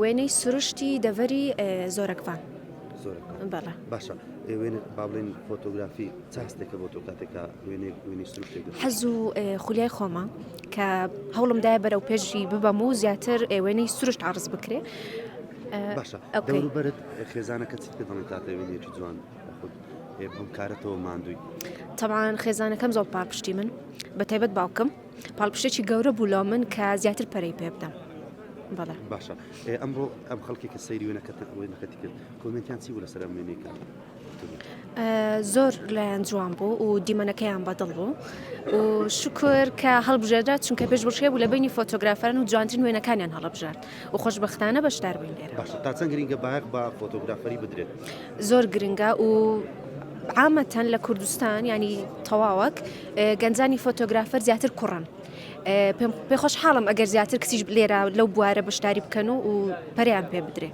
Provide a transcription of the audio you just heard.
وێنەی سروشتی دەڤەری زۆرەکڤان. زۆرەکڤان. بەڵێ. باشە وێنە با بڵێین فۆتۆگرافی چ هەستێکە بۆ تۆ کاتێک کە وێنەیەک وێنەی سروشتێک دەکەی؟ حەز و خولیای خۆمە کە هەوڵم دایە بەرەو پێشی ببەم و زیاتر وێنەی سروشت عەرز بکرێ. باشە دەوروبەرت خێزانەکەت چیت پێ دەڵێن کاتێ وێنەیەکی جوان یاخود بەم کارەتەوە ماندووی؟ تەبعەن خێزانەکەم زۆر پاڵپشتی من بە تایبەت باوکم. پاڵپشتێکی گەورە بوو لۆ من کە زیاتر پەرەی پێ بدەم. بەڵێ. باشە ئەمڕۆ ئەم خەڵکی کە سەیری وێنەکەت وێنەکەتی کرد کۆمێنتیان چی بوو لەسەر ئەم وێنەی کە زۆر لایەن جوان بوو و دیمەنەکەیان بەدڵ بوو و شکر کە هەڵبژێردرا چونکە پێشبڕکێ بوو لە بینی فۆتۆگرافەران و جوانترین وێنەکانیان هەڵبژارد و خۆشبەختانە بەشدار بووین لێرە. باشە تا چەند گرینگە بایەخ بە فۆتۆگرافەری بدرێت؟ زۆر گرنگە و عامەتەن لە کوردستان ینی تەواوەک گەنجانی فۆتۆگرافەر زیاتر کوڕن. پێم پێ خۆشحاڵم ئەگەر زیاتر کچیش لێرە لەو بوارە بەشداری بکەن و و پەرەیان پێ بدرێ.